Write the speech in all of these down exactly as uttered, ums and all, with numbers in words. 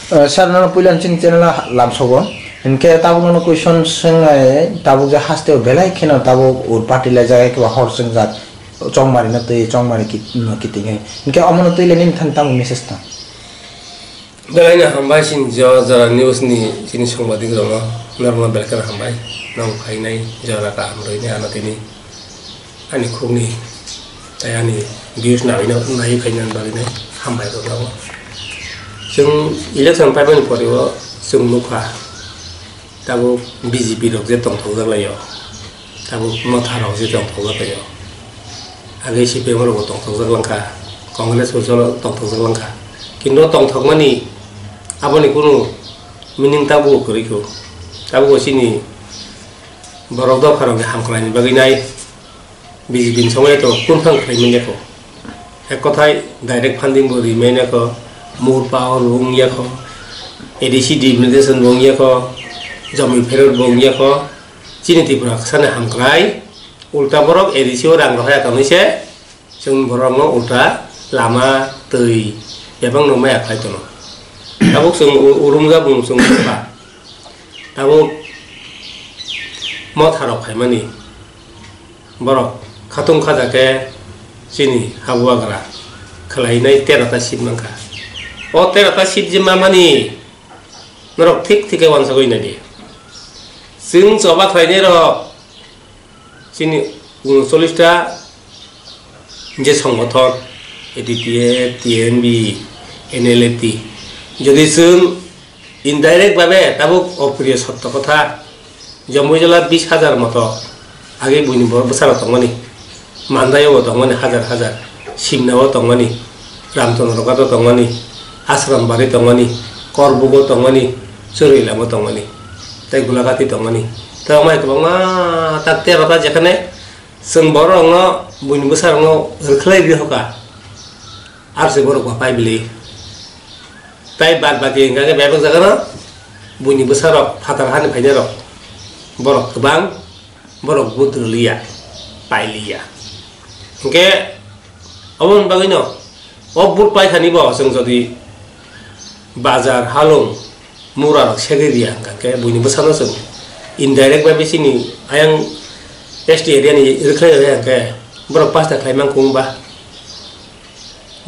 Eh, sir, nono puila chini channel o ha-, lamsogo. Hinkhe tabuk nono question swngnai, tabuk je haste o belai kheno tabuk ur party laijak, eke ba hor chwngjak, chongmari no twi, chongmari kit-, no kiting hai. Hinkhe omono twi le nini thani tamo message tong? Belai no hambai chini jo-, jora news ni chini songbadik rok no, norok no belai kheno hambai. Nong phainai jora kaham rwinai ano tini. Ani khukni tei ani views naiwi no, naiwi khaina bagwi no hambai rok no. Chwng election paimani pore o chwng nukha, tabuk B J P rok je tongthokjak lai o, tabuk Motha rok je tongthokjak lai o, age C P M rok bo tongthokjak langkha, Congress bo tongthokjak langkha, kintu tongthokmani aboni kunu meaning tabuk kwrwi kho, tabuk chini borok dopha rok ni hamkraini bagwi nai. B J P ni somoi to kunphang khlai manya kho. Ek kothai direct funding bo ri manya kho, more power bo wng ya kho, A D C delimitation bo wng ya kho, jomi pherot bo wng ya kho. Chini Tripura sani hamkrai, ulta borok A D C o rang rohorya tongwi se, chwng borok no ulta lama twi bebak no maya khlai tono. Tabuk chwng u-, urumjak bung chwng ba. Tabuk Motha rok phaimani. Borok khatung khaja khe chini habuagra khwlainai tero ta seat mankha. O tero ta seat je mamani norok thik thik khe uansugwi naidi. Chwng choba khlainai rok chini unochollish ta je songgothon A D P F, T N B, N L F T, jodi chwng indirect babe tabuk opriyo sotto kotha, jomoi jala bis hajar moto age buini borok bwsarok tongmani, Mandai o bo tongmani hajar hajar, Simna o tongmani, Ramchandra Ghat o tongmani, Ashram Bari tongmani, Korbuk o tongmani, Churailam o tongmani, tei Gulagati tongmani, tei omai kwbangma tak tero ta jekhane chwng borok no buini bwsarok no rwkhlai ri hoka, ar se borok bo pai bili. Tai bad baki hingka khe bebak jaga no buini bwsarok phatar hani phainai rok borok kwbang, borok vote rwliya, pailiya. Hinkhe oboni bagwi no o vote paithani bo chwng jodi bazar, halung, mura rok segwi riya hingka khe buini bwsano chwng indirect bai bisi ni ayang S T area ni rwkhlai rwya hingkhe borok pass ta khlai mankung ba.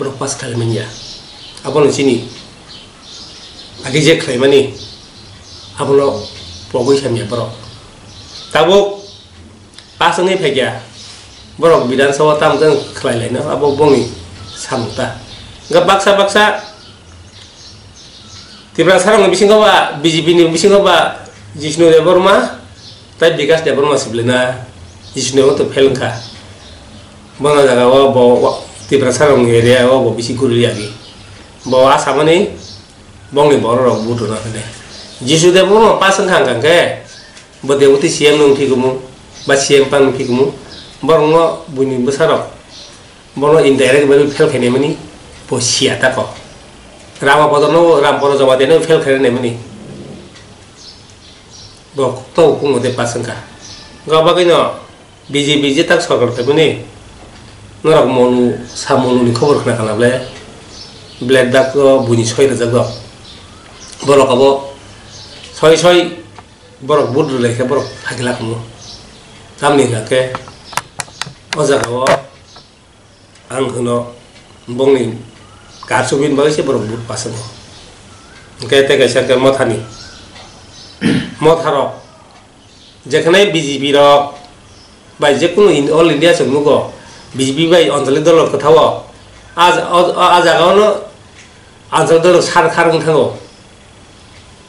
Borok pass khlai manya. Abono chini agi je khlaimani abono pogwi samya borok. Tabuk pass wngwi phaikya borok Bidhan Sabha tamo tamo khlai laino abo bongni samung ta. Hwnkhe baksa baksa Tiprasa rokni bisingo ba B J P ni bisingo ba Jishnu Debbarma tei Bikash Debbarma siblina Jishnu to fail wngkha. Bono jaga o bo Tiprasa rokni area o bo bisi guri agi. Bo asamani bongni borok rok vote rwna hwnwi. Jishnu Debbarma pass wngkha hwnkha khe bo deputy C M wng thikumu ba C M pan wng thikumu borokno buini bwsarok Bono indirect bai fail khainai mani bo siya tako. Rama Bodorno, Ram Bodo Jamatia no fail khainai mani. Bo to kungo de pass wngkha. Ga bagwi no B J P je tak sorkar khaimani. Norok monu, sa monu ni khobor khna khala ble. Black Duck o buini soi rwjak do. Borok abo soi soi borok vote rwlai khe borok phagila kumo. Tamni hwnkha khe o jaga o Ang hwno bongni kar chubini bagwi se borok vote pass wngo. Hwnkhe tei kaisa khe Mothani. Motharok jekhwnai B J P rok bai jekunu in all India chwng nugo B J P bai Anjali Dolo kwthao a, a, a jagao no Anjali Dolo sar khar wng thango.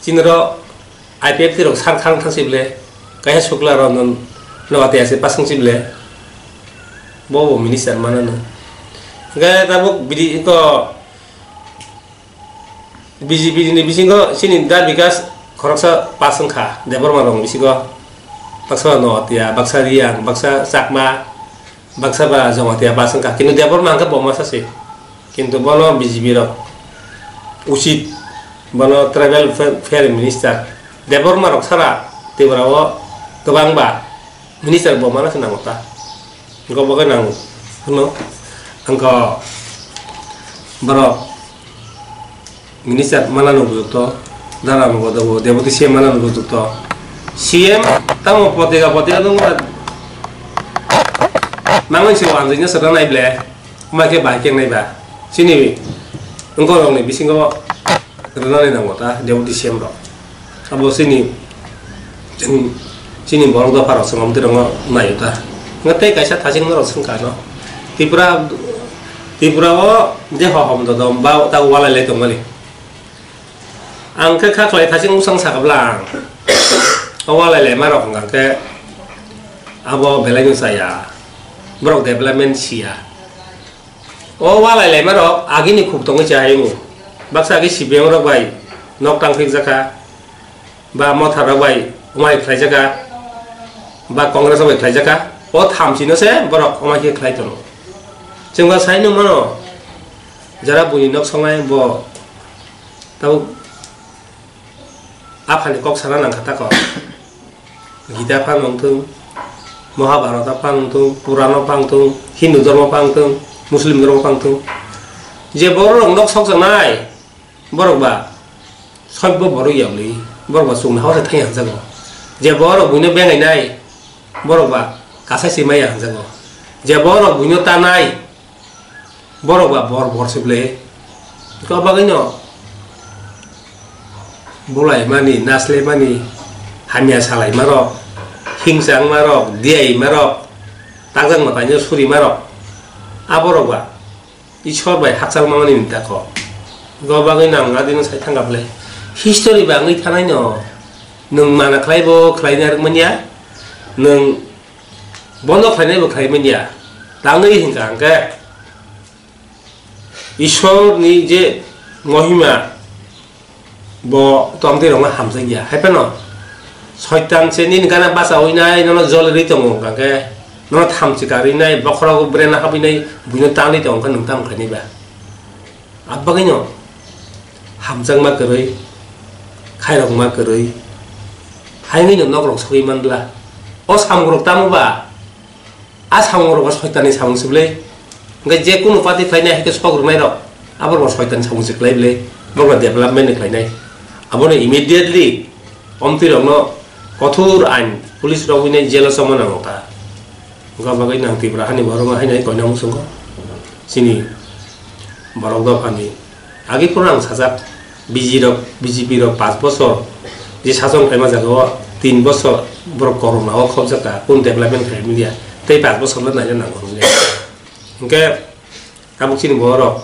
Chini ro I P F T rok sar khang thang si ble, kaisa Sukla Ranjan Noatia se pasang si ble, bo bo minister mana no. Hingke tabuk bidi ko B J P ni bisingo chini da bikas khoroksa pasang kha, Debbarma rok bisingo baksa Noatia, baksa Riang, baksa Chakma, Baksa ba Jamatia bus wngkha, kintu Debbarma hwnkhe bo masa se. Kintu bono B J P rok usit, bono tribal fa-, fair minister. Debbarma rok sara Tripura o kwbang ba minister bo mana se nango ta. Wngkha bo khe nang hwno, wngkha borok Minister manano bujukto, dara mugo dogo, deputy C M manano bujukto. C M tamo potika potika dong ba. Mangan si wanjui na sara nai ble. Ma ke bai keng nai ba. Sini engko rong ni bisingo rana ni nango ta deputy C M rok. Abo sini Chwng chini borok dopha rok se mamtwi rok no naio ta. Nga tei kaisa thaching norok swngkha no. Tripura, Tripura o je hohom dodom ba ta walai lai tongmani. Ang khe kha khlai thaching usang sakha bwla ang. O walai lai ma rok hwnkha khe abo belai no chaya. Borok development siya. O walai lai ma rok agini khuk tongwi cha haimo. Baksa agi C P M rok bai nok tang phik jakha. Ba Motha rok bai wngmai khlai jaka, ba Congress rok bai khlai jaka, o thamchi no se borok wngmai khe khlai tono. Chwng ba sai nung mano, jara buini nok songnai bo tabuk aphani kok sana nang kha tako. Gita phan wng thung, Mahabharata phan wng thung, Purano phan wng thung, Hindu dhormo phan wng thung, Muslim dhormo phan wng thung. Je borok rok nok sok janai, Borok ba soibo borok ya wngwi, borok ba chwngno hao se thangya hwnjago. Je borok buino bengainai, borok ba kasai se maya hwnjago. Je borok buino tanai, borok ba bor bor se ble. Iko bagwino bulai mani, nasle mani, hamya salai marok, hingsa wng marok, diai marok, takjak mwtaino suri marok, a borok ba Ishwar bai hakchal mamani ni tako. Go bagwi nang adino sai thangkha bwle. History bangwi thanai no. Nwng mana khlai bo khlai na rwk manya. Nwng bono khlainai bo khlai manya. Tangwi hingka hingke Ishwar ni je mohima Bo tongtwi rokno hamjakya, hai phano Soitan se nini gana bachaui nai, nono jolirwi tongo, hwnkha khe nono thamchi karwi nai, bokhorogo brena habwi nai, buino tanwi tongo, hwnkhe nwng tamo khlainai ba? Abagwino hamjakma kwrwi, khairokma kwrwi, hai wngwino nokrok sogwi manbla. O samungrok tamo ba? A samung rok bo soitan ni samung se bwle. Hwnkhe je kunu party khlainai hai khe sok rwnai rok, abo rok bo soitan ni samung se khlai bwle. Borok bo development ni khlainai. Abono immediately omtwi rokno kothor ain police rok hwnwi jail o chongma nango ta. Wngkha bagwi nang Tripura hani borok no haino koina muchungo. Chini borok dophani Agi phuru ang sajak, B J rok, B J P rok paanch bochor je sachon khlaima jaga o tin bochor borok corona o khobjak kha, kun development khlai manya, tei paanch bochor le naina nango hwnwi. Hwnkhe tabuk chini borok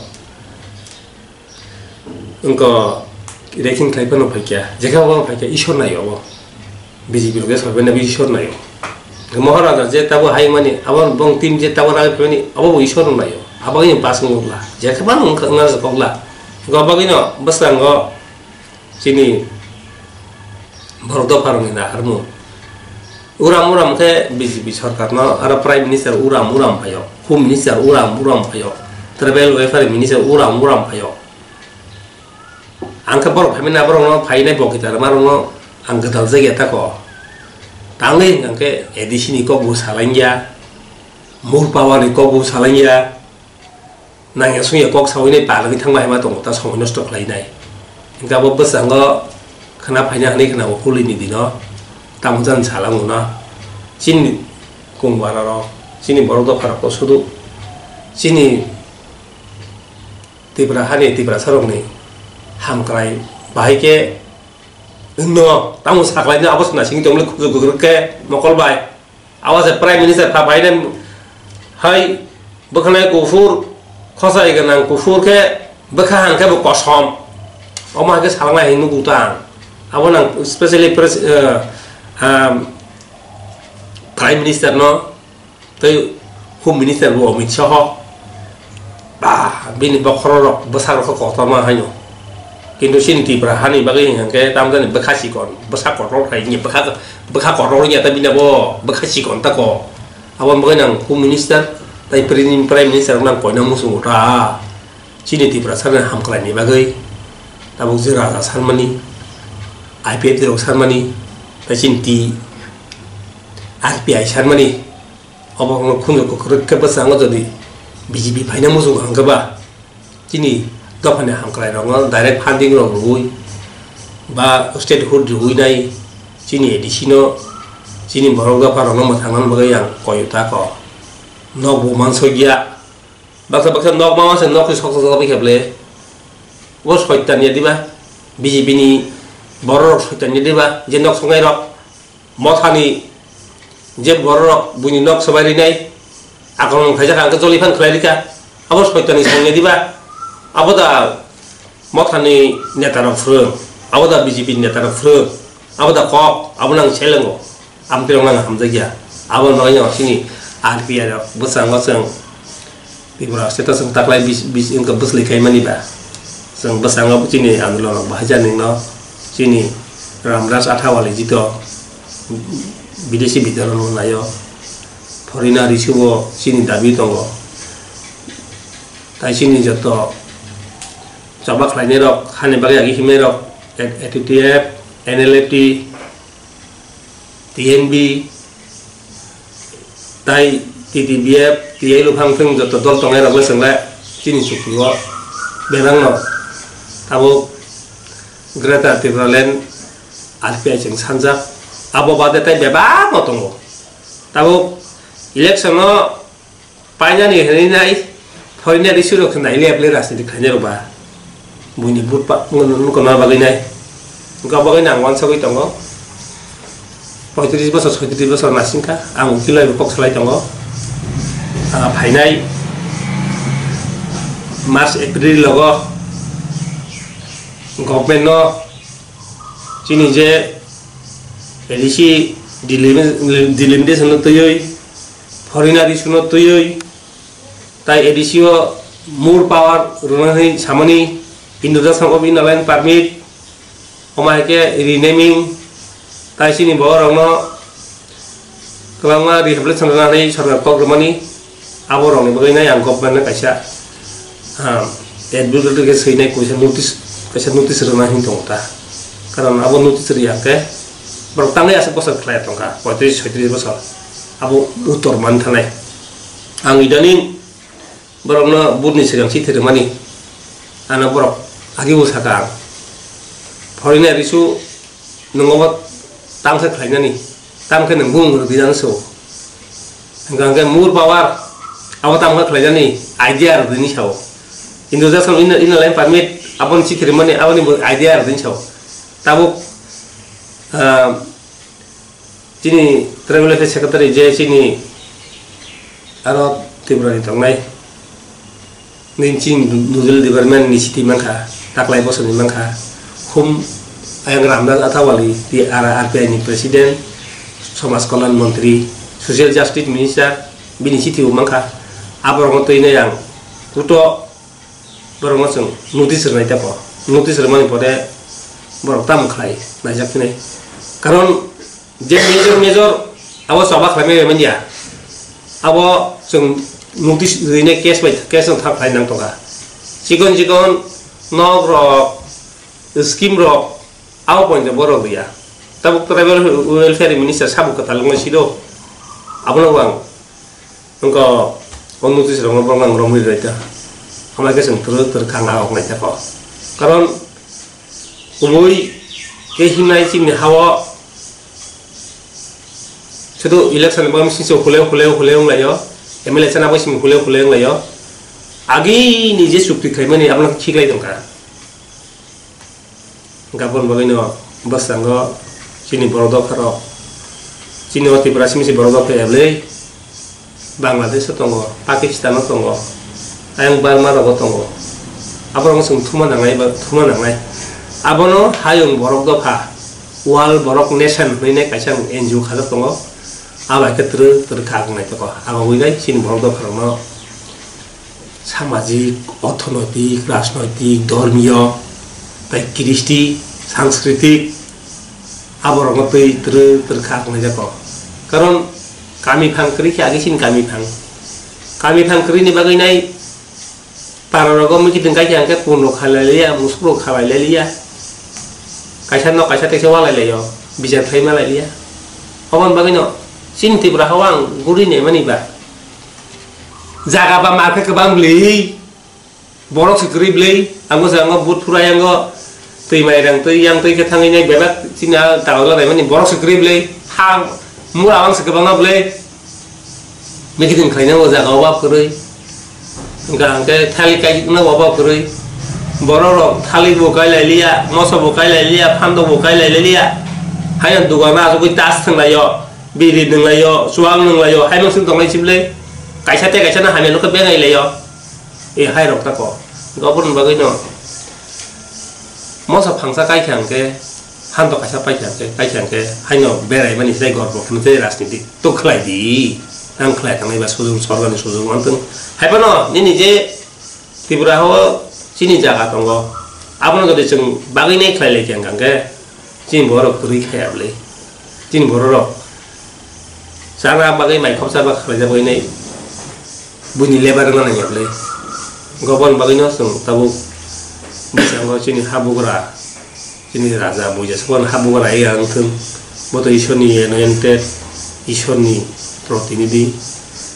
wngkha rekhing khlai phano phaikha, jekha bo phaikha Ishwar naio bo. B J P rok je saimanna Ishwar naio. Maharaja je tabuk hai mani, abo bong team je tabuk ragwi phaimani, abo bo Ishwar naio. Abagwino pass wngkha, je khe bang wngkha, wngkha kokla. Go bagwino bwskango chini borok dopha rokni naharmung. Uram uram khe B J P sarkarno aro Prime Minister uram uram phaio, Home Minister uram uram phaio, Tribal Welfare Minister uram uram phaio. Ang khe borok phaimani borokno phainai bo kitar rwma rokno ang gwdal jakya tako. Tangwi hwnkha khe A D C ni kok bo salaingya, Mul Power ni kok bo salaingya, nangya sungya kok sawi nai palagwi thangma hai ma tongo ta somoi nosto khlainai. Hwnkhe abo bwskango khna phaina hwnwi khna o holi ni dino tamo jani salango no chini kung bara rok chini borok dopha rok sudu chini Tripura hani Tiprasa rokni hamkrai bahai khe wngno tamo saklaino abo se naisingwi tongmani khujur kwkrwk khe mokol bai. Abo se Prime Minister pha phainai hai bwkhanai kuphur khosai gwnang kuphur khe bwkha hang khe bo kosom. Omo hai khe salnai hinwi nugo ta ang. Abo nang specially pres-, eh, ah, Prime Minister no tei Home Minister bo Amit Shah, ba, bini bokhorok rok bwsarok khe kotorma haino. Kintu chini Tripura hani bagwi hwnkha khe tamjani bwkha chikon, bwsa kotor khai ni bwkha, bwkha kotor wngya ta bini abo bwkha chikon ta ko. Aboni bagwi nang Home Minister tei Prime, Prime Minister rok nang koina muchungo ta. Chini Tiprasa ni hamkrai ni bagwi tabuk je raja sanmani, I P F T rok sanmani, tei chini T R P I sanmani. Obo wngkha khunju kwkrwk khe bwskango jodi B J P phaina muchung kha hwnkhe ba chini Dophani hamkrairokno direct funding rok rwui ba statehood rwui nai chini A D C no, chini borok dopharokno mwthangna bagwi ang koyok ta kho. Nokbo mansokya. Baksa baksa nok ma se nok sok sok sok khe ble. Bo soitan ya diba? B J P ni borok rok soitan ya diba? Je nok songnai rok, mothani je borok rok buini nok sobai rinai, akromon khaijak ang khe joli phan khlai rika. Abo soitan ni song ya diba? Abo da mothani neta rok phrwng, abo da B J P ni neta rok phrwng, abo da kok, abo nang selengo. Amtwrwng nang hamjakya. Abo no yang sini R P I rok bwskango chwng Tripura state o chwng taklai bis, bis wngkha bwsli khaimani ba. Chwng bwskango chini andolon rok bahai jani no chini Ramdas Athawale jito bidesi bidal no naio. Foreigner issue bo chini dabi tongo. Tai chini joto choba khlainai rok, hani bagwi agi himnai rok, A T T F, N L F T, T N B, tai T T B F, T I L O phang phung joto dol tongnai rok le chwng le chini chukti o bebak no tabuk Greater Tipraland R P I chwng sanjak. Abo bade tai bebak no tongo. Tabuk election o painani hinwi nai, foreigner issue rok khe nai le, le rajniti khlainai rok ba buini vote pa, wngkha, wngkha bagwi nai. Wngkha bagwi nang wansagwi tongo. Poitris bosor, soitris bosor nasingkha, ang ukil bai bo kok salai tongo. Ah, phainai March, April logo government no chini je A D C delim-, delimitation no twiwi, foreigner issue no twiwi, tai A D C o more power rwna hinwi samani, introduction of inner line permit, omo hai khe renaming, tai chini borok rokno kwbangma rehabilitation rwna hinwi sorkar kok rwmani, abo rokni bagwi nai ang government no kaisa, ah, advocate khe swinai kaisa notice, kaisa notice rwna hinwi tongo ta. Karon abo notice rwya khe borok tangwi aswk bosor khlai tongkha, poitris soitris bosor. Abo uttor man thanai. Ang idaning borokno vote ni swkang chithi rwmani, ano borok agi bo saka ang. Foreigner issue nwngo bo tang khe khlainani, tang khe nwng bumung rwdi nang so. Hwnkha hwnkhe more power abo tang khe khlainani idea rwdi ni sao. Introduction inner, inner line permit aboni chithi rwmani aboni bo idea rwdi ni sao. Tabuk, ah, Chini Tribal Affairs Secretary je chini aro Tripura ni tongnai, nini chini Nodal Department ni city mankha, taklai bosor ni mankha, hum ayang Ramdas Athawale, T R R P I ni President, Somaj Kalyan Montri, Social Justice Minister, bini city bo mankha, aborok no twi nai ang kuto. Borokno chwng notice rwnai tamo. Notice rwmani pore borok tamo khlai naijak phinai. Karon je major major abo choba khlaimani manya. Abo chwng notice rwinai case bai case no thang khlai nang tongkha. Chikon chikon nok rok, scheme rok abo point borok rwya. Tabuk tribal welfare minister sabo kwtal wngwi sido. Abono ang Wngkha o notice rokno borok nang romwi rwlaikha. Hamya khe chwng twrwk twrwk kha ang ahok naikha kho. Karon kubui khe himnai chini ha-o sudu election ni bagwi simi hule hule hule wnglaio, M L A chana bagwi simi hule hule wnglaio. Agini je chukti khaimani abono khiklai tongkha. Gabon bagwino bwskango chini borok dopharok, chini o Tripura simi se borok dopha ya bwlwi, Bangladesh o tongo, Pakistan o tongo, ayang Burma rogo tongo. Aborok chwng thuma nangnai ba thuma nangnai. Abono hayung borok dopha, World Borok Nation hwnwi nai kaisa N G O khajak tongo. Abo hai khe twrwk twrwk kha wngnai toko. Abo wngnai chini borok dopharokno samajik, orthonoitik, rajnoitik, dhormiyo, tai kristi, sanskritik, aborokno twi twrwk twrwk kha wngnai jako. Karon kami phang kwrwi khe agi chini kami phang. Kami phang kwrwini bagwi nai para rogo mikitwng kai khe hwnkhe pun rok khalai liya, musuk rok khalai liya. Kaisa nok kaisa teisa walai laio, bichar khlai malai liya. Oboni bagwino chini Tripura hao ang guri naimani ba. Jaga ba market kwbang bwlwi. Borok se kwrwi bwlwi, ang bwsa ang bo but phura yang go, twi mai rang twi yang twi khe thangwi nai bebak chini a dagor laimani borok se kwrwi bwlwi, ha mura ang se kwbangma bwlwi. Meeting khlaina o jaga o ba kwrwi. Hwnkha hwnkhe thalik kaina o ba kwrwi. Borok rok thalik bo kai lai liya, moso bo kai lai liya, phandok bo kai lai liya. Haino dugan asugwi tas thwng lai o, biri nwng lai o, chuwak nwng lai o, hai mungsung tong lai si bwlwi. Kaisa tei kaisa no hamya nukhe bengai lai o. E hai rok tako. Gobor ni bagwi no. Moso phangsa kai kha hwnkhe, hando kaisa pai kha hwnkhe, kai kha hwnkhe, haino berai mani sai gorbo kheno tei rajniti to khlai di. Ang khlai thangnai ba sujung sorkar ni sujung wantwng. Hai phano nini je Tripura o chini jaga tongo. Abono jodi chwng bagwi nai khlai lai kha hwnkhe, chini borok kwrwi kha ya bwlwi. Chini borok rok chana bagwi mai khopsa ba khlaijak bai nai buini lebar wngna nangya bwlwi. Gobon bagwi no chwng tabuk bwskango chini habugra, chini raja buja sokon habugra iya wngthwng. Bo to Ishorni anointed, Ishorni protinidhi,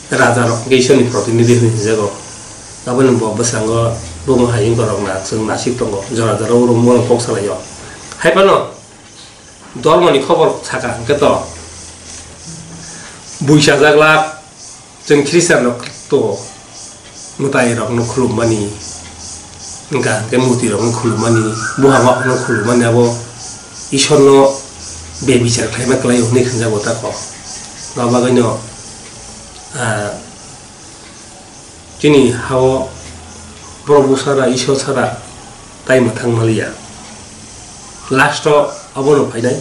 raja rok hwnkhe Ishorni protinidhi hwnwi hwnjago. Aboni bo bwskango bumung hayung rok na chwng nasik tongo, jora jora oro mungno kok salaio. Hai phano Dhormoni khobor saka hwnkhe to buisajaglak, chwng Khristian rok to mwtai rokno khulummani, wngkha hwnkhe murti rokno khulummani, buha ma phano khulummani, abo Ishorno bebichar khlaima kwlaio hwnwi khenjago tako. Abo bagwino, ah, Chini hao Probhu sara, Ishwar sara tai mwthang maliya. Last o abono phainai.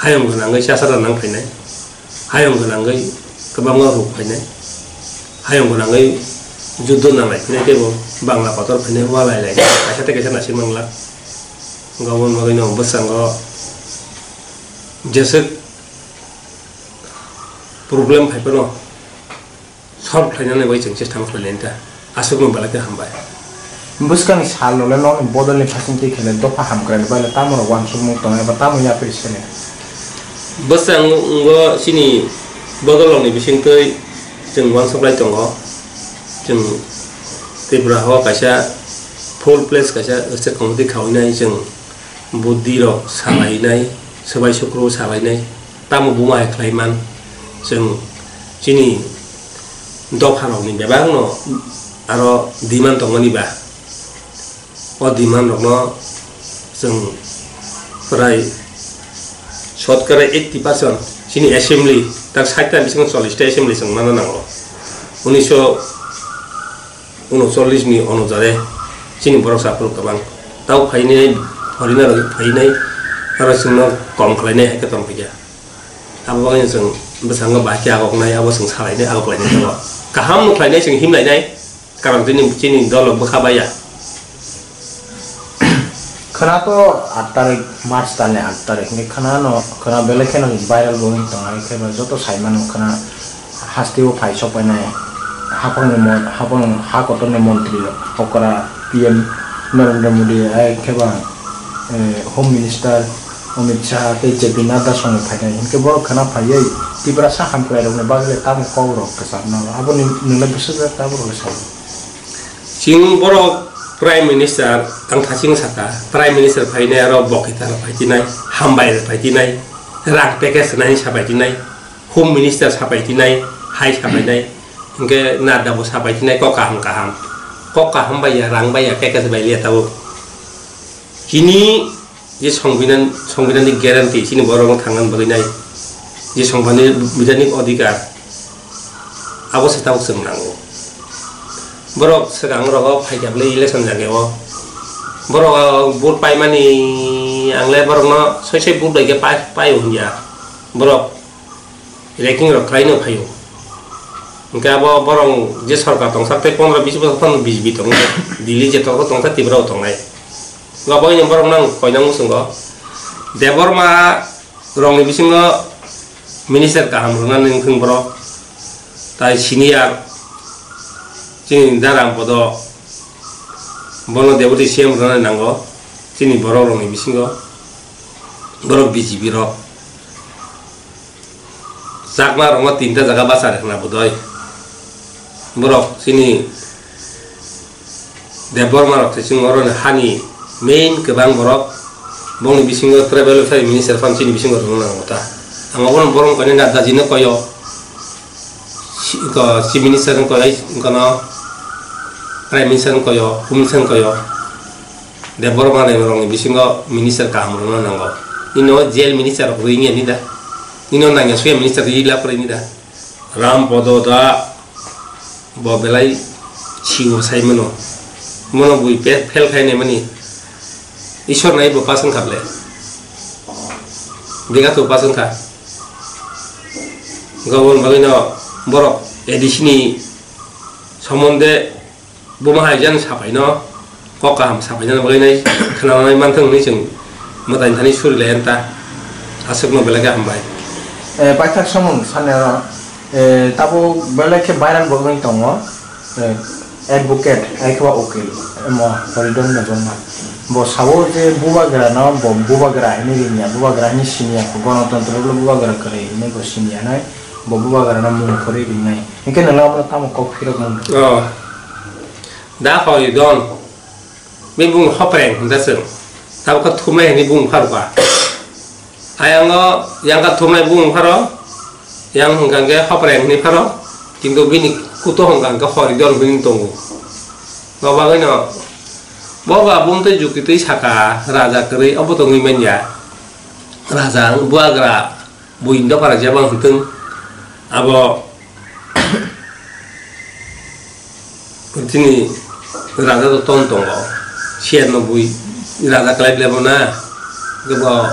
Hayung gwnangwi chasara nang phainai. Hayung gwnangwi kwbangma ruk phainai. Hayung gwnangwi juddo nanglai phainai teibo Bangla kotor phainai, walai lai kaisa tei kaisa naisik manglak. Gabon bagwino bwskango jeswk problem phai phano solve khlainani bai chwng chesta khlailai ta. Aswkno belai khe hambai. Bwskangni sal rok le nokni bodolni phasing twi khe le dopha hamkrai ni bai le tamo rok uansukmung tongo eba tamo yapri sene. Bwskango chini bodol rokni bising twi chwng uansuk lai tongo. Chwng Tripura o kaisa full place kaisa state committee khaui nai chwng. Buddhi rok salainai, swbai sukru salainai, tamo buma hai khlai man, chwng chini dopha rokni bebak no aro demand tongmani ba, o demand rok no chwng prai sotkara eighty percent chini assembly tak sait ta bisingo chollish ta assembly chwng mana nango. Unisho unocholish ni onojare chini borok saphuru kwbang. Tao phainai, foreigner rok phainai, aro chwngno kom khlainai hai khe tong phai kha. Abo bagwi chwng bwskango bahai khe agoknai, abo chwng salainai, agok lainai abo. Kaham no khlainai, chwng him lainai, karon chini, chini dol rok bwkha bai ya. Khwna to aat tarik, March talni aat tarik hinwi khwna no, khwna belai kheno viral bo wngwi tongo, hai khe ba joto sai mano khwna. Hasteo phai sok painai hapangni mon-, hapang ha kotorni montri okra P M Narendra Modi, hai khe ba, eh, Home Minister Amit Shah tei J P Nadda songwi phainai. Hinkhe borok khwna phaiwi Tiprasa hamkrairokni bagwi le tamo kok rok kwcham nango. Aboni nwng le bwswk jak ta borok le sai. Chwng borok Prime Minister, ang thaching saka, Prime Minister phainai aro bokita rok phai tinai, hambai rok phai tinai, rang package nai sa phai tinai. Home Minister sapai tinai, hai sapai nai, hinkhe Nadda bo sapai tinai, kok kaham kaham, kok kaham bai ya, rang bai ya, kekes bai liya tabuk. Chini je Songbidan, Songbidan ni guarantee, chini borok no thangna bagwi nai, je Songbidan ni adhikar, abo se tabuk chwng nango. Borok swkang rogo phai khe bwlai election jagao, borok vote paimani, ang le borok no soi soi vote bai khe pai, pai o hwn ya, borok Ranking rok khlai no phaio. Hwnkhe abo borok je sorkar tongsak tei pondro bis bosor phano B J P tongo. Delhi je tongsa tongsa Tripura o tongnai. Abo borok nang koinang muchungo. Debbarma rokni bisingo minister kaham rwnani wngthung borok. Tai senior chini Dara Bodo bono deputy C M rwnani nango. Chini borok rokni bisingo borok B J P rok. Chakma rokno tinta jaga bachari khna bodoi. Borok chini Debbarma rok tei chwng oro ni hani main kwbang borok, bongni bisingo tribal welfare minister phano chini bisingo rwna nango ta. Ang obono borok koinai na dajino koyo, si-, ko chief minister ni koyo, kono prime minister ni koyo, home minister ni koyo. Debbarma rok ni bisingo minister kaham rwna nango. Nino jail minister rok rwini ani da. Nino nangya suya minister rwila pore ni da. Ram Podo da bo belai siwo sai mano. Mono bui pe-, fail khai nai mani. Ishwar nai bo pass wngkha ble. Bega to pass wngkha. Gobon bagwi no borok A D C ni somonde buma hai jan sapai no. Kok kaham sapaina bagwi nai khwnanai manthung hwnwi chwng mwtai thani suri lai ta. Aswkno belai khe hambai. Eh, paithak samung sanero, eh, tabuk belai khe viral bo wngwi tongo, eh, advocate, ai khe ba ukil, emo Horidon Debbarma. Bo sao je bubagra no, bo bubagra hinwi ringya, bubagra hinwi siniya, Ganatantra lo bubagra kwrwi hinwi bo siniya nai, bo bubagra no mung kwrwi ringnai. Hinkhe nwng abono tamo kok phirok mung? Oh. Da Horidon. Bini bumung Hopreng hwnda chwng. Tabukha thumai hwnwi bumung pharuka. Ayango yangkha thumai bumung pharo, yang hwnkha hwnkhe Hopreng hwnwi pharo, kintu bini kuto hwnkha hwnkhe Horidon hwnwi tongo. Bo bagwino bo ba bumtwi jukitwi saka, raja kwrwi obo tongwi manya. Raja ang buagra. Buini dophara jeba hwntwng abo chini raja do ton tongo, siyan no bui raja kwlai ble bo na, bo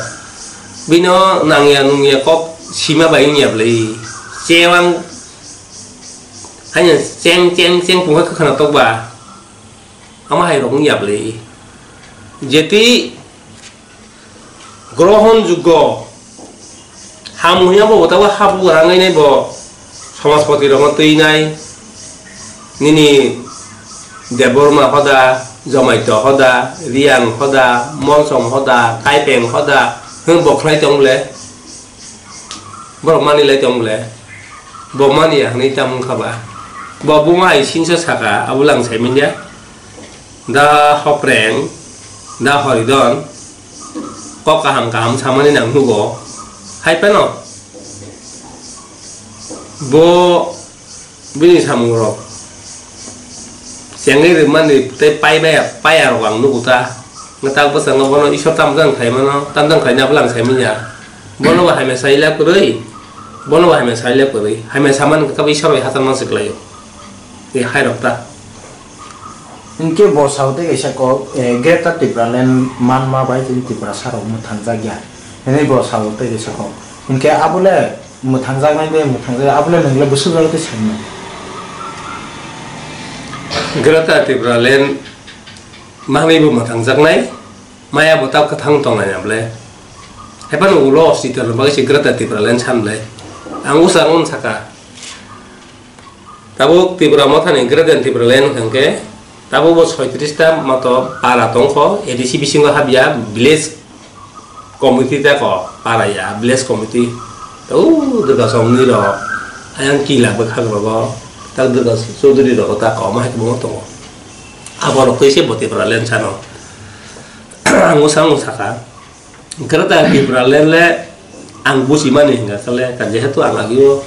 bino nangya nungya kok sima bai wngya bwlai, chewang haino cheng cheng cheng pungkha kwkhwna tok ba, ama hai rok wngya bwlai, jeti. Grohon juggo. Ham hwnwi abo bo tabuk habu rangwi nai bo Somajpoti rokno twi nai. Nini Debbarma hoda, Jomaito hoda, Riyang hoda, Molsom hoda, Kaipeng hoda, hwn bo khlai tong le. Borok mani lai tong le. Bo mani ya hwnwi tamo wngkha ba. Bo buma hai singsa saka, abo lang sai manya. Da Hopreng, da Horidon, kok kaham kaham samani nang nugo. Hai phano bo bini samung rok chengwi rwmani tei pai baya, paya rok ang nugo ta. Nga tak bwskango bono Isor tamjani khlai mano, tamjani khlai nabo lang sai manya. Bono bo hamya sai le kwrwi, bono bo hamya sai le kwrwi. Hamya samani khe tabuk Isor bai hachal man se kwlaio. Tei hai rok ta. Hinkhe bo sao tei kaisa kok, eh, Greater Tipraland manma bai chini Tiprasa rok mwthangjakya. Hinwi bo sao tei kaisa kok. Hinkhe abo le mwthangjaknai de mwthangjakya, abo le nwng le bwswk jora tei sanai. Greater Tipraland manwi bo mwthangjaknai, maya bo ta kwthang tongnai na ble. Hai phano ulo osita rok bagwi se Greater Tipraland san ble. Ang usa ang saka. Tabuk Tipra Mothani Greater Tipraland hwnkhe tabuk bo soitris ta moto para tongkho, A D C bisingo habya village committee ta ko para ya village committee. Tei o Durga Chowdhury rok, ayang kila bwkhak rogo, tak Durga Chowdhury rogo ta kwbangma hai kwbangma tongo. Abo rok twi se bo Tipraland sano. Ang usa ang saka. Greater Tipraland le ang buchimani hingka khe le, ka jehetu ang agio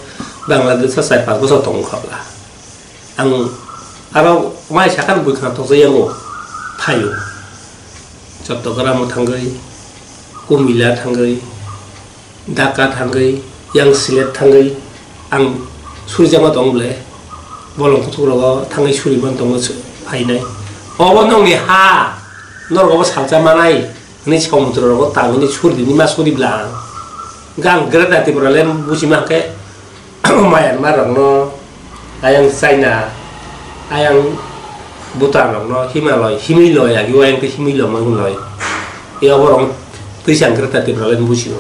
Bangladesh o char panch bochor tong kha bla. Ang aro mai sakha bwkhana tokjak yango phaio. Chattogram o thangwi, Kumila thangwi, Dhaka thangwi, yang Sylhet thangwi, ang surijakma tong ble, bolong kuthuk rogo thangwi suriman tongo phainai. Obo nokni ha, norok obo salsa manai. Hwnwi samudro rogo tangwi suri di, ma suri bla ang. Hwnkhe ang Greater Tipraland buchima hwnkhe Myanmar rokno, ayang China, ayang Bhutan rokno, Himalaya, himwi loi, agi o ayang tei himwi lomang loi. E oborok twi se ang Greater Tipraland buchio.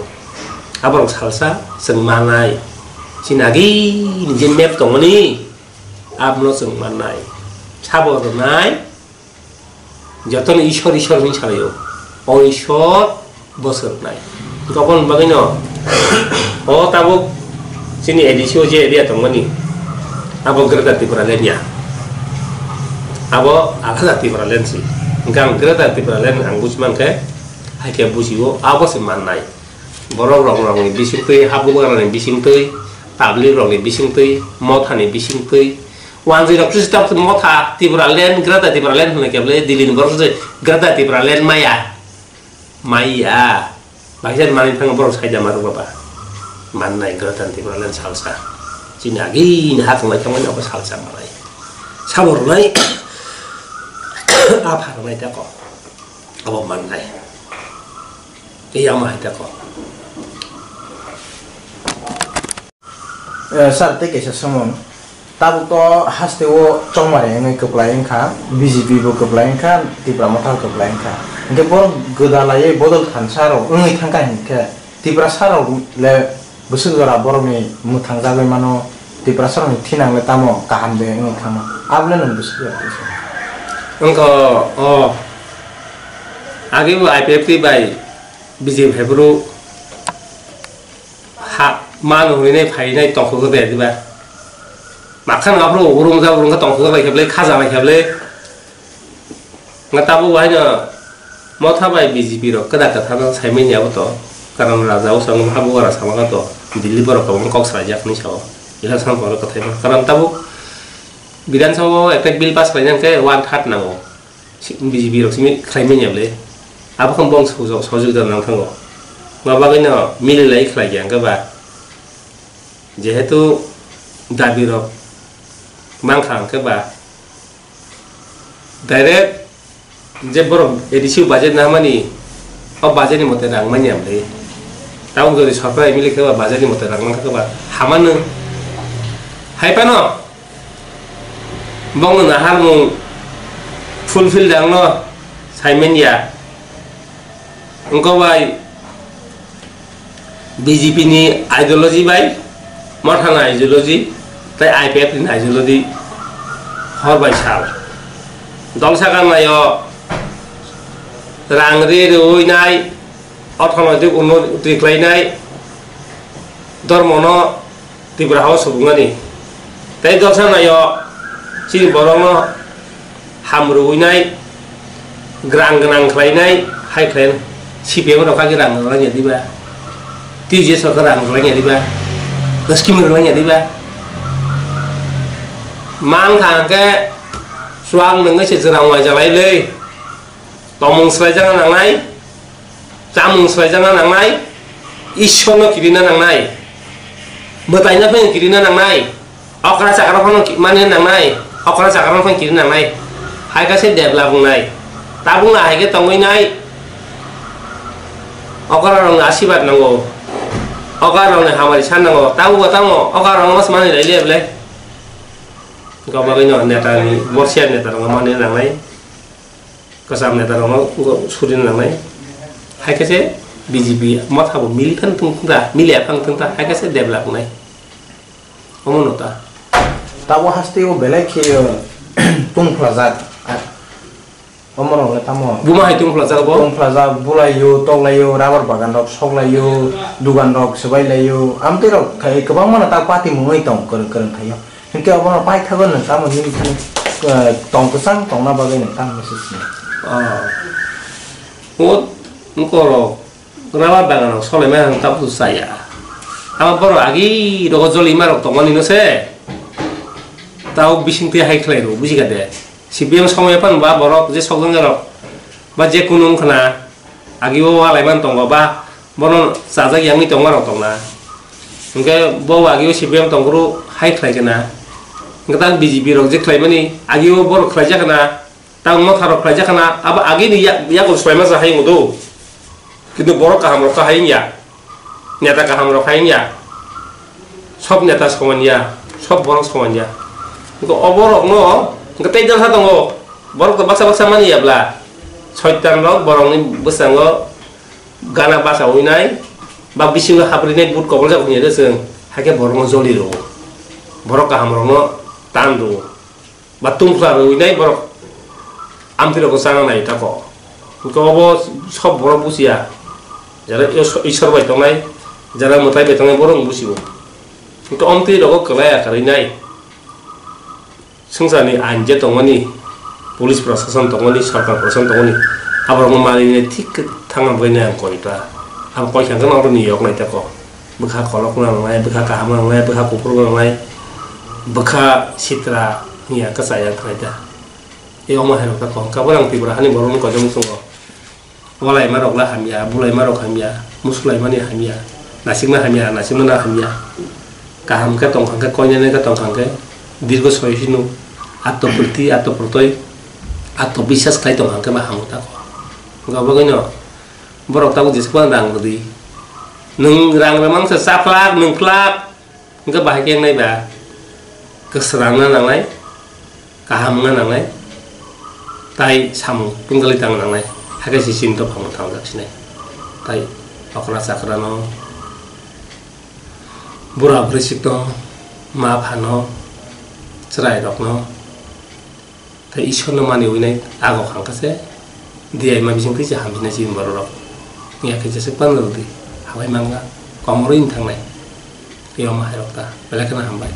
Aborok salsa chwng manai. Chini agini je map tongmani, abono chwng mannai. Sabo rwnai. Jotono Ishwar, Ishwar hinwi salaio. O Ishwar bo swrwngnai. Aboni bagwino o tabuk chini A D C o je area tongmani, abo Greater Tipraland ya. Abo alada Tipraland si. Hwnkhe ang Greater Tipraland ang buji mankhe, hai khe bujio, abo se mannai. Borok rok rokni bisingtwi, habugrani bisingtwi, public rokni bisingtwi, mothani bisingtwi, wanjwi rok sista motha Tipraland, Greater Tipraland hwnwi khe bwlai Delhi ni borok se Greater Tipraland maya. Maya. Bahaikhe manwi thango borok saida ma rwkba ba. Mannai Greater Tipraland salsa. Chini agini ha tonglai thangmani abo salsa manai. Sabo rwnai. Apha rwnai tako. Abo mannai. Iya ma hai tako. Eh, sir, tei kaisa samung. Tabuk to haste o chongmari wngwi kwplai wngkha, B J P bo kwplai wngkha, Tipra Motha kwplai wngkha. Hinkhe borok gwdalaiwi bodol thansa rok wngwi thangkha hinkhe, Tiprasa rok le bwswk jora borokni mwthang jagwi mano, Tiprasa rokni thinang le tamo kaham de wngwi thangma. Abo le nwng bwswk jora twi sa. Wngkha o, age bo I P F T bai B J P phaiphuru ha, mano hwnwi nai phainai tongthok khe diba? Makhan aphuru urung ja urung khe tongthok lai khe ble, khaja lai khe ble. Nga tabuk bo haino Motha bai B J P rok kwda kwthar no saimanya abo to. Karon raja o song ha bugara sama kha to Delhi borok kwbang kok salai jak hinwi sao. Election pore kwthai ma. Karon tabuk Bidhan Sabha o ekta bill pass khlaina hwnkhe one third nango. Si-, B J P rok simi khlai manya ble. Abo khe bong sojok, sojok da nang thango. Ma bagwi no mili lai khlai ya hwnkhe ba. Jehetu dabi rok mankha hwnkhe ba. Direct je borok A D C o budget na mani, o budget ni mote rang manya ble. Tabuk jodi sorkar M L A khe ba budget ni mote rang mankha khe ba hamano. Hai phano. Bongno naharmung fulfill dangno saiman ya. Wngkha bai B J P ni ideology bai, Mothani ideology, tei I P F ni ideology hor bai sal. Dol sakang naio rang ri rwi nai, orthonoitik unnoti khlainai, dhormono Tripura hao subungmani. Tei dosa naio chini borokno ham rwinai, grang gwnang khlainai, hai khlai C P M rok kaki rang rwlai ya diba? T J S rok rang rwlai ya diba? Scheme rwlai ya diba? Mang kha hwnkhe chuang nungwi se jwrang wai jalai le. Tongmung swlaijakna nangnai, chamung swlaijakna nangnai, Ishwarno kirina nangnai, mwtaino phano kirina nangnai, okra chakrano phano ki-, manina nangnai, okra chakrano phano kirina nangnai, hai khe se develop wngnai. Tabukno hai khe tongwi nai, okra rokni asirwad nango, okra rokni hamari san nango, tabukbo tamo okra rokno mas manwi lai liya belai. Gobagwino netani, borsia netarokno manwi nangnai. Kwcham neta rokno surina nangnai. Hai khe se B J P motha bo mili phano tong thung ta, mili aphang thung ta, hai khe se develop wngnai. Omo no ta. Tabo haste o belai khe, uh, tungphlajak. Omo rok le tamo? Buma hai tungphlajak bo? Tungphlajak, bulaio, toklaio, rubber bagan rok soklaio, dugan rok swbailaio. Amtwi rok khai kwbangma no ta party mungwi tong kwrwng kwrwng thaio. Hinkhe obono paithago nwng tamo nini thani, eh, tong kwchang tongna bagwi nwng tamo message sino? Ah. O wngkorok rubber bagan rok solaima ang tabuk chaya. Abo borok agi rogo jolima rok tongmani no se. Tao bising twi hai khlai rw, buji kha de. C P M somoy phano ba borok je sokjak rok ba je kunu wngkhna agi o walai man tongo ba bono chajak yangwi tongma rok tongna. Hinkhe bo agi o C P M tongphuru hai khlai khna. Hinkhe tang B J P rok je khlaimani agi o borok khlaijak khna, tang motha rok khlaijak khna, abo agi ni yak-, yago swlaima sa hai wngdo. Kintu borok kaham rok kha hai wngya. Neta kaham rok hai wngya. Sob neta soman ya, sob borok soman ya. Wngkha o borok no, wngkha tei jang sa tongo. Borok to baksa baksa mani ya bla. Soitan rok borok ni bwskango gana bacha wi nai, ba bisingo hapri nai but kobol jak wngya de chwng. Hai khe borok no joli rwo. Borok kaham rok no tan rwo. Ba tungphla rwinai borok amtwi rokno chana nai tako. Hwnkhe obo sob borok buchiya. Jara Is-, Isor bai tongnai, jara mwtai bai tongnai borok buchio. Hwnkhe amtwi rogo kwlai ya kwrwinai. Swngcharni ain je tongmani, Police prosason tongoni, sorkar prosason tongoni, aborokno manwini thik khe thangna bagwino ang koi ta. Abo koi kha khe norokni yok nai ta kok. Bwkha kolok nangnai, bwkha kaham nangnai, bwkha kuphur nangnai, bwkha sitra hiya kwchaya khlai ta. Tei omo hai rok ta kok. Hwnkhe bo ang Tripura hani borokno koijakmung tongo. Walaima rok la hamya, bulaima rok hamya, musulaimani hamya, nasikma hamya, nasikmano hamya. Kaham khe tong kha khe, koinene khe tong kha khe, dirgo soy hino, atto priti, atto protoi, atto biswas khlai tong kha khe ma hamu tako. Hwnkhe obo bagwino borok tabuk jesuk phano rang rwdi. Nwng rang rwmang se cha phlak, nwng phlak, hwnkhe bahai khe wngnai ba, kwsrangna nangnai, kaham wngna nangnai, tai samung tungdalwi tangna nangnai, hakhe se chini dophano thangjak sinai. Tai okra chakrano, bura bwrwisikno, ma phano, chwrairokno, tei Ishwarno mani uinai ago khangkha se, diyaima bising twi se hamjinai chini bororok. Wngya khe jesuk phano rwdi, habai mangga, komorwi wng thangnai. Tei omo hai rok ta, belai kheno hambai.